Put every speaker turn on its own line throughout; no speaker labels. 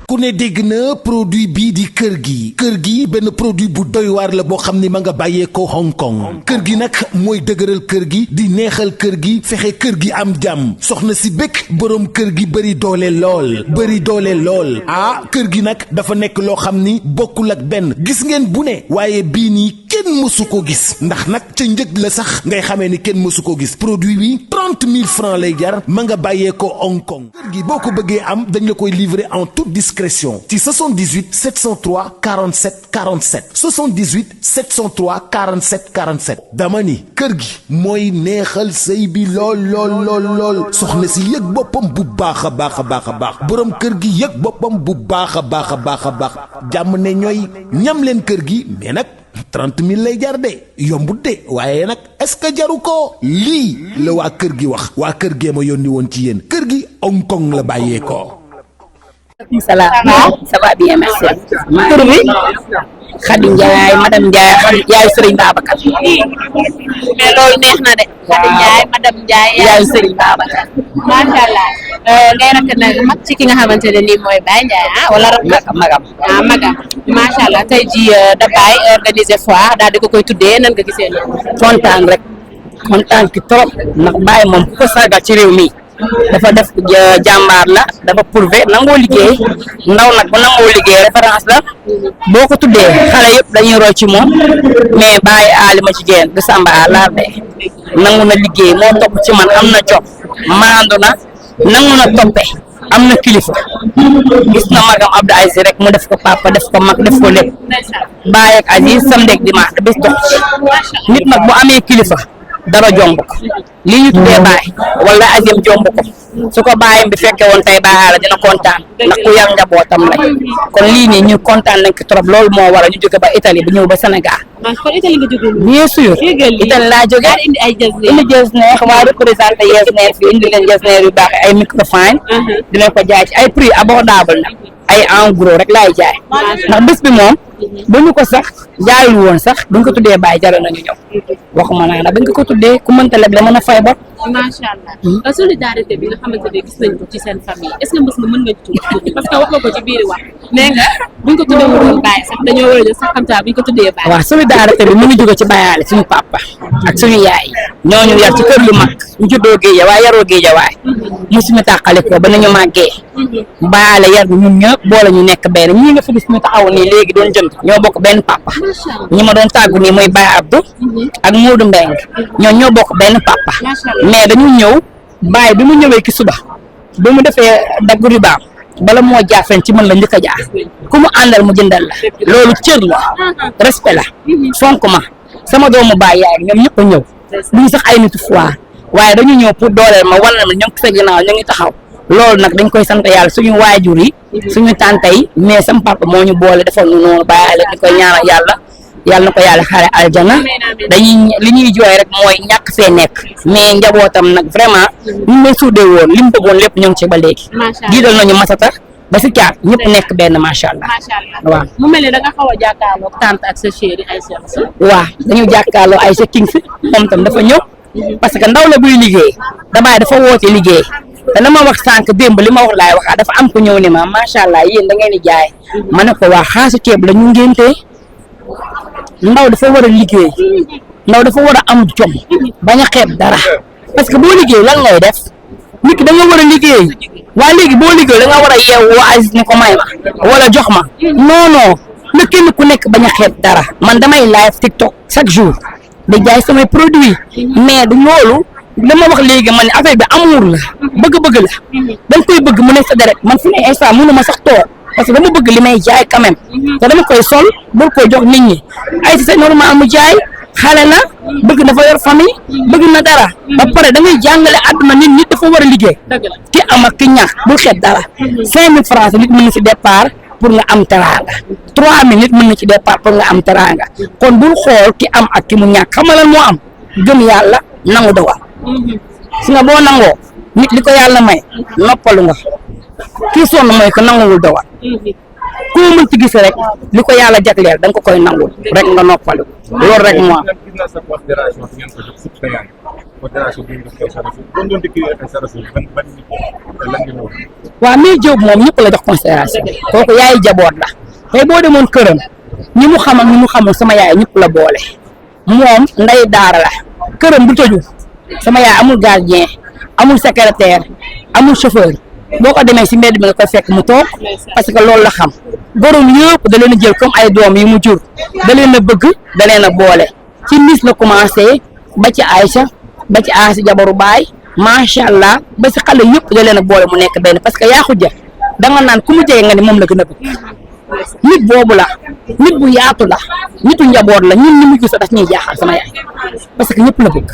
ku ne dégg na produit bii di kër gi benn produit bu doy waar la boo xam ni ma nga bàyyee ko Hong Kong kër gi nag mooy dëgëral kër gi di neexal kër gi fexe kër gi am jàmm soxna si bëgg boroom kër gi bëri doole lool ah kër gi nag dafa nekk loo xam ni bokkul ak benn gis ngeen bu ne waaye bii nii kenn mësu ko gis ndax nag ca njëg la sax ngay xamee ni kenn mësu ko gis produit bi 30 000 francs lay jar ma nga bàyyee ko Hong Kong kër gi boo ko bëggee am dañ la koy livrer en toute discrétion ci 78 703 47 47 78 703 47 47 dama ni kër gi mooy neexal sëy bi lool soxna si yëg boppam bu baax a baax borom kër gi yëg boppam bu baax a baax jàmm ne ñooy ñam leen kër gi mais nag 30 000 lay jar de yombut de waaye nag est-ce que jaru ko lii la waa kër gi wax waa kër gee ma yónni woon ci yéen kër gi Hong Kong la bàyyee ko.
Salam, ça va bien merci. Tur bi Khady Ndiaye madame Ndiaye yaay Serigne Babacar.
mais loolu neex na de. Khady Ndiaye madame Ndiaye
yaay Serigne Babacar.
macha allah ngay rakk nag mag ci ki nga xamante ne nii mooy Baye Ndiaye ah wala rakk
magam
magam macha allah tey jii da Baye organiser foire daal di ko koy tuddee nan nga gisee
kontaan rek kontaan ki trop ndax Baye moom ku ko sargal ci réew mi dafa def jàmbaar la dafa prouvé nangoo liggéey ndaw nag bu nangoo liggéey référence la boo ko tuddee xale yëpp dañuy roy ci moom mais Baye Alima jigéen du Samba àllar de nangu na liggéey moo topp ci man am na job maandu na nangu na toppe am na kilifa gis na magam Abdou Aziz rek mu def ko papa def ko mag def ko lépp Baye ak Aziz samedi ak dimanche bis dox ci nit nag bu amee kilifa dara jomb ko lii ñu tuddee Baye wala Azim jomb ko su ko Bayam bi fekkee woon tey Baye la dina kontaan ndax ku yar njabootam la kon lii nii ñu kontaan nañ ko trop loolu moo waral ñu jóge ba Italie bu ñëw ba Sénégal.
kon Italie nga jógee.
bien sûr Italie laa jógee
indi ay
jesneer waa représenté jesneer fi indi leen jesneer yu baax ay microfine di leen ko jaay ci ay prix abordable nag ay en gros rek laay jaay ndax bés bi moom bu ñu ko sax jaayul woon sax buñ ko tuddee Baye jaral nañu ñëw waxuma naa nag bañ ko tuddee ku mënta leb la mën a fay bor.
macha allah solidarité bi nga xamante ne gis nañ ko ci seen famille est-ce que mën nga tuuti parce que wax nga ko ci biir wax nee nga buñ ko tuddee woon Baye sax dañoo war a jël sax comme ça buñ ko tuddee Baye.
waaw solidarité bi mu ngi jóge ci Baye suñu papa ak suñu yaay ñooñu yar ci kër yu mag ñu juddoo géej waaye yaroo géej waaye mosuñu tàqale ko ba nañu màggee Baye yar ñun ñëpp boole ñu nekk benn ñii nga fi gis ñu taxaw nii léegi doon jënd ñoo bokk benn papa ñi ma doon tàggu nii mooy Baye Abdou ak Modou Mbengue ñoo bokk benn papa mais dañu ñëw Baye bi mu ñëwee ki suba bi mu defee daggu ribaam bala moo jaar fen ci mën la njëkk a jaar ku mu àndal mu jëndal la loolu cër la respect la fonk ma sama doomu Baye yaay ñoom ñëpp a ñëw duñu sax ay nitu foire waaye dañu ñëw pour dooleel ma wan na ma ñoo ngi sa ginnaaw ñu ngi taxaw loolu nag dañ koy sant yàlla suñu waajur yi suñu tante yi mais sama papa moo ñu boole defal ñu noonu Baye ñu koy ñaanal yàlla na ko yàlla xaare aljana dañuy li ñuy jooy rek mooy ñàkk fee nekk mais njabootam nag vraiment ñu lay suudee woon li mu bëggoon lépp ñoo ngi ci ba léegi jiital nañu masata ba si caat ñëpp nekk benn macha allah waaw
mu mel ne da nga xaw a jàkkaarloo tante ak sa chéri Aïcha
waaw dañu jàkkaarloo Aïcha King fi moom tam dafa ñëw parce que ndaw la buy liggéey Baye dafa woote liggéey te la ma wax sànq démb li ma wax laay waxaa dafa am ku ñëw ni ma macha allah yéen da ngeen di jaay ma ne ko waa xaasu ceeb la ñu ngéntee ndaw dafa war a liggéey ndaw dafa war a am jom bañ a xeeb dara parce que boo liggéey lan ngay def nit ki da nga war a liggéey waa léegi boo liggéey da nga war a yeewu waa Aziz ni ko may ma wala jox ma non na kenn ku nekk bañ a xeeb dara man damay live TikTok chaque jour di jaay samay produits mais du loolu li ma wax léegi man ne affaire bi amour la bëgg-bëgg la dañ koy bëgg mu nekk sa deret man fu ne instant mënu ma sax toog parce que dama bëgg li may jaay quand même te dama koy sol bul koy jox nit ñi ay si c'est normal mu jaay xale na bëgg dafa yor famille bëgg na dara ba pare da ngay jàngale àdduna nit dafa war a liggéey ki am ak ki ñàkk bul xeeb dara 5000 francs nit mën na ci départ pour nga am teraanga 3000 nit mën na ci départ pour nga am teraanga kon bul xool ki am ak ki mu ñàkk xam nga lan moo am gëm yàlla nangu dogal si nga boo nangoo nit li ko yàlla may noppalu nga kii sonn mooy ko nanguwul dogal ku mu mën ci gis rek li ko yàlla jagleel da nga ko koy nangul rek nga noppalu loolu rek moo am
modération bi nga def sa rasul doon doon dikki sa rasul ban lan ngeen wax
waaw mais Diop moom ñëpp la jox considération kooku yaay jaboot la tey boo demoon këram ñi mu xam ak ñi mu xamul sama yaay ñëpp la boole moom nday daara la këram bu tëju sama yaay amul gardien amul secrétaire amul chauffeur boo ko demee si mbedd bi nga koy fekk mu toog parce que loolu la xam borom yëpp da leen a jël comme ay doom yi mu jur da leen a bëgg da leen a boole ci Miss la commencé ba ci Aïcha ba ci Asi jabaru baay macha allah ba si xale yëpp da leen a boole mu nekk benn parce que yaa xuja da nga naan ku mu jege nga ni moom la gën a bëgg nit boobu la nit bu yaatu la nitu njaboot la ñun ni mu gis daf ñuy jaaxal sama yaay parce que ñëpp la bëgg.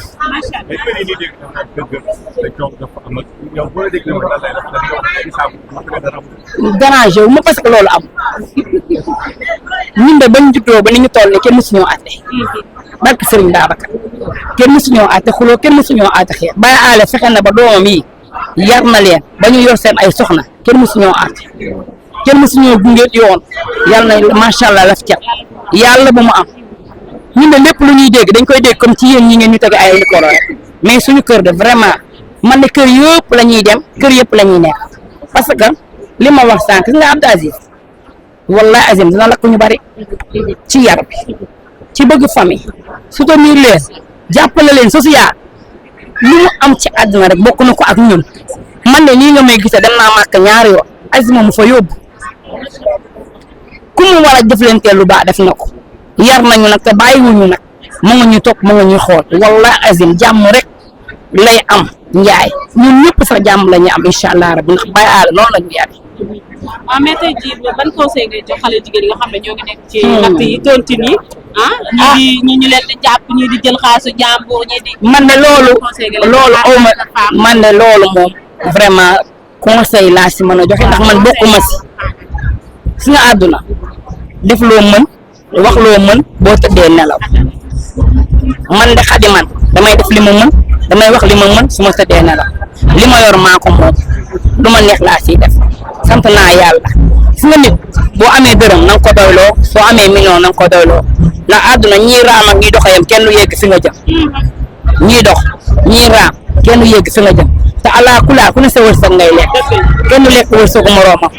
dérangé wu ma parce que loolu am ñun de bañ juddoo ba ni ñu toll nii kenn mësuñoo àtte barke Sëriñ Babacar kenn mësuñoo àtte xuloo kenn mësuñoo àtte xeex Baye Allé fexe na ba doomam yi yar na leen ba ñu yor seen ay soxna kenn mësuñoo àtte kenn mësuñoo gunge yoon yàlla na macha allah laf cat yàlla bu mu am ñun de lépp lu ñuy dégg dañ koy dégg comme ci yéen ñi ngeen ñu teg ay micro rek mais suñu kër de vraiment man de kër yëpp la ñuy dem kër yëpp la ñuy nekk parce que li ma wax sànq nga Abdou Aziz wallahi Azim dina lakk ñu bari ci yar bi ci bëgg famille soutenir leen jàppale leen social lu mu am ci àdduna rek bokk na ko ak ñun man de nii nga may gisee dem naa màkk ñaari yoon Aziz mu fa yóbbu ku mu war a jëflanteel lu baax def na ko yar nañu nag te bàyyiwuñu nag mu nga ñuy topp mu nga ñuy xool wallahi Azim jàmm rek lay am njaay ñun ñëpp sax jàmm la ñuy am incha allah rabbi ndax Baye Allé noonu la ñu yar.
waaw mais tey jii ban conseil ngay jox xale jigéen yi nga xam ne ñoo ngi nekk ci natt yi tontine yi ñi ñu leen di jàpp ñii di jël xaalisu jàmbur ñii di.
man de loolu awma man de loolu moom vraiment conseil laa si mën a joxe ndax man bokkuma si nga àdduna def loo mën wax loo mën boo tëddee nelaw man de xadi man damay def li ma mën damay wax li ma mën su ma tëddee nelaw li ma yor maa ko moom lu ma neex laa siy def sant naa yàlla gis nga nit boo amee dërëm na nga ko doyloo soo amee million na nga ko doyloo ndax àdduna ñii raam ak ñii doxayam kenn lu yegg fi nga jëm ñii dox ñii raam kenn lu yegg fi nga jëm te allah kulaa ku ne sa wërsëg ngay lekk kenn lekk wërsëgu moroomam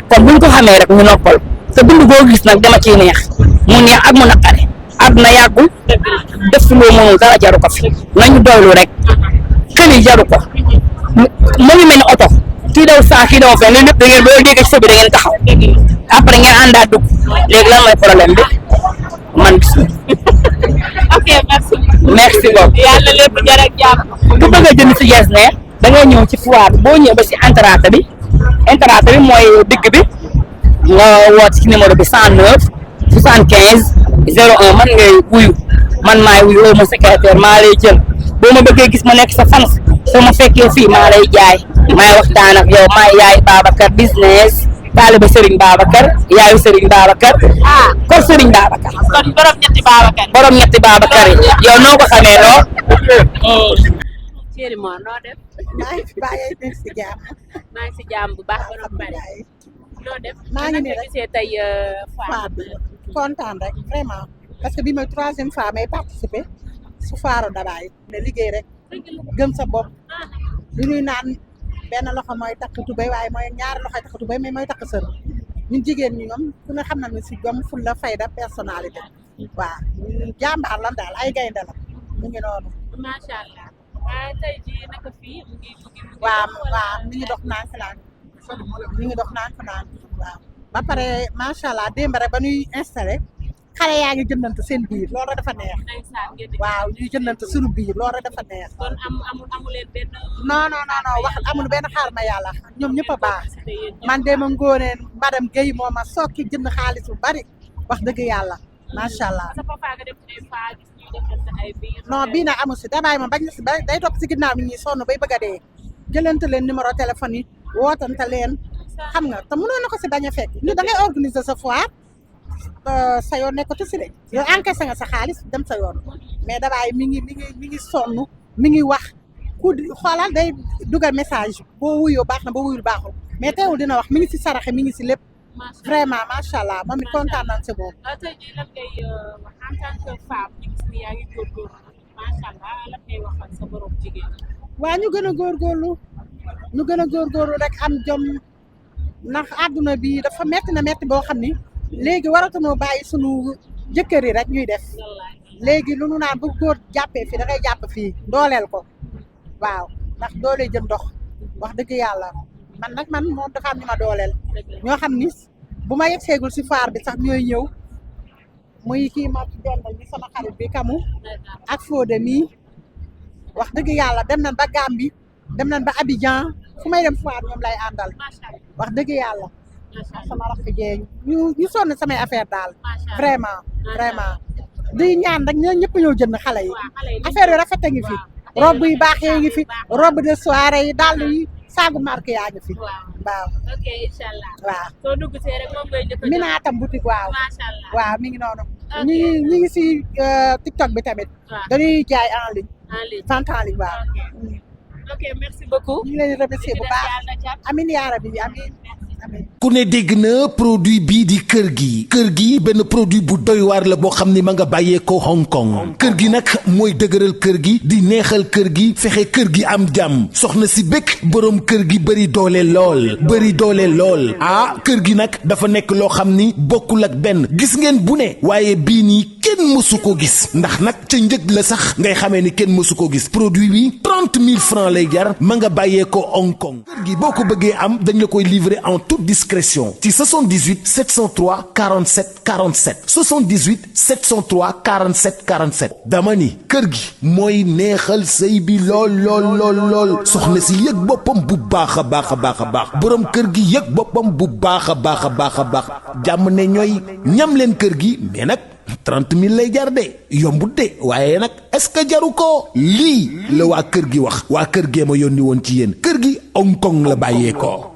kon buñ ko xamee rek ñu noppal te dund boo gis nag dama ciy neex mu neex ak mu naqare àdduna yàggul def fi loo mënul dara jaru ko fi nañu doylu rek këli jaru ko mu ngi mel ni oto kii daw saa kii daw fenn loolu lépp da ngeen boo déggee ci sa bi da ngeen taxaw après ngeen àndaat dugg léegi lan mooy problème bi man gis
ok
merci beaucoup
yàlla lépp jar ak jàmm.
ku bëgg a jënd si Getzner da ngay ñëw ci foire bi boo ñëwee ba si entrate bi mooy digg bi nga woote ci numéro bi 109 75 01 man ngay wuyu man maay wuyu woo ma secrétaire maa lay jël boo ma bëggee gis ma nekk sa fans soo ma fekkee fii maa lay jaay maay waxtaan ak yow maay yaay Babacar business taaliba Serigne Babacar yaayu Serigne Babacar kor Serigne Babacar
kon borom ñetti Babacar
yi yow noo ko xamee noo
Chéri Mor noo def
maa ngi fi bàyyi nekk si jàmm.
maa ngi si jàmm bu baax borom bari noo def
maa ngi nii rek
gisee tey
foire bi kontaan rek vraiment parce que bii mooy 3e fois may participer su foire Dabaye ne liggéey rek gëm sa bopp lu ñuy naan benn loxo mooy takk tubéy waaye mooy ñaari loxoy takk tubéy mais mooy takk sër ñun jigéen ñi ñoom ku ne xam na ne si jom fulla fayda personnalité waaw jàmbaar lan daal ay gaynde la mu ngi noonu.
macha allah waaye tey jii naka fii mu ngi
waaw mi ngi dox naan fi naan mi ngi dox naan fi naan waaw ba pare macha allah démb rek ba ñuy installé xale yaa ngi jëndante seen biir loolu rek dafa neex waaw ñuy jëndante suñu biir loolu rek dafa neex.
kon amu leen benn.
non wax amul benn xaar ma yàlla ñoom ñëpp a baax man de ma ngóoneen madame Guèye moo ma sokki jënd xaalis bu bari wax dëgg yàlla macha allah. non bii nag amul si Dabaye moom bañ na si day topp si ginnaaw nit ñi sonn bay bëgg a dee jëlante leen numéro téléphone yi wootante leen xam nga te mënoon na ko si bañ a fekk ñu da ngay organiser sa foire sa yoon nekkatu si de yow encaissé nga sa xaalis dem sa yoon mais Dabaye mi ngi sonn mi ngi wax ku xoolal day dugal message boo wuyoo baax na boo wuyul baaxul mais teewul dina wax mi ngi si saraxe mi ngi si lépp vraiment macha allah moom it kontaan nañ si moom.
tey jii lan ngay wax en tant que femme ñu gis ni yaa ngi góorgóorlu macha allah la koy waxal sa borom jigéen.
waa ñu gën a góorgóorlu ñu gën a góorgóorlu rek am jom ndax àdduna bi dafa metti boo xam ni léegi waratunoo bàyyi sunu jëkkër yi rek ñuy def léegi lu nu naan bu góor jàppee fii da ngay jàpp fii dooleel ko waaw ndax doole jën dox wax dëgg yàlla man moom dafa am ñu ma dooleel ñoo xam ni bu ma yegg seegul si faar bi sax ñooy ñëw muy kii ma ci dendal ni sama xarit bi kamu ak Fodé mii wax dëgg yàlla dem nañ ba Gambie dem nañ ba Abidjan fu may dem foire ñoom lay àndal wax dëgg yàlla sama rakk jeeñ ñu sonn samay affaire daal vraiment di ñaan rek ñoo ñëpp ñëw jënd xale yi affaire yu rafet a ngi fi robe yi baax yi ngi fi robe de soirée yi dàll yi saagu marque yaa ngi fi waaw
ok inshallah
waaw
soo dugg see rek moom ngay njëkk a
Minatam boutique waaw
Machallah.
waaw mi ngi noonu ñi ngi si TikTok bi tamit dañuy jaay en ligne vente en ligne waaw
ok merci beaucoup.
ñu ngi leen di remercier bu baax amin yaa rabbi amin
ku ne dégg na produit bii di kër gi benn produit bu doy waar la boo xam ni ma nga bàyyee ko Hong Kong kër gi nag mooy dëgëral kër gi di neexal kër gi fexe kër gi am jàmm soxna si bëgg boroom kër gi bëri doole lool ah kër gi nag dafa nekk loo xam ni bokkul ak benn gis ngeen bu ne waaye bii nii kenn mësu ko gis ndax nag ca njëg la sax ngay xamee ni kenn mësu ko gis produit bi 30 000 francs lay jar ma nga bàyyee ko Hong Kong kër gi boo ko bëggee am dañ la koy livrer en toute discrétion ci 78 703 47 47 78 703 47 47 dama ni kër gi mooy neexal sëy bi lool soxna si yëg boppam bu baax a baax borom kër gi yëg boppam bu baax a baax jàmm ne ñooy ñam leen kër gi mais nag 30 000 lay jar de yombut de waaye nag est-ce que jaru ko lii la waa kër gi wax waa kër gee ma yónni woon ci yéen kër gi Hong Kong la bàyyee ko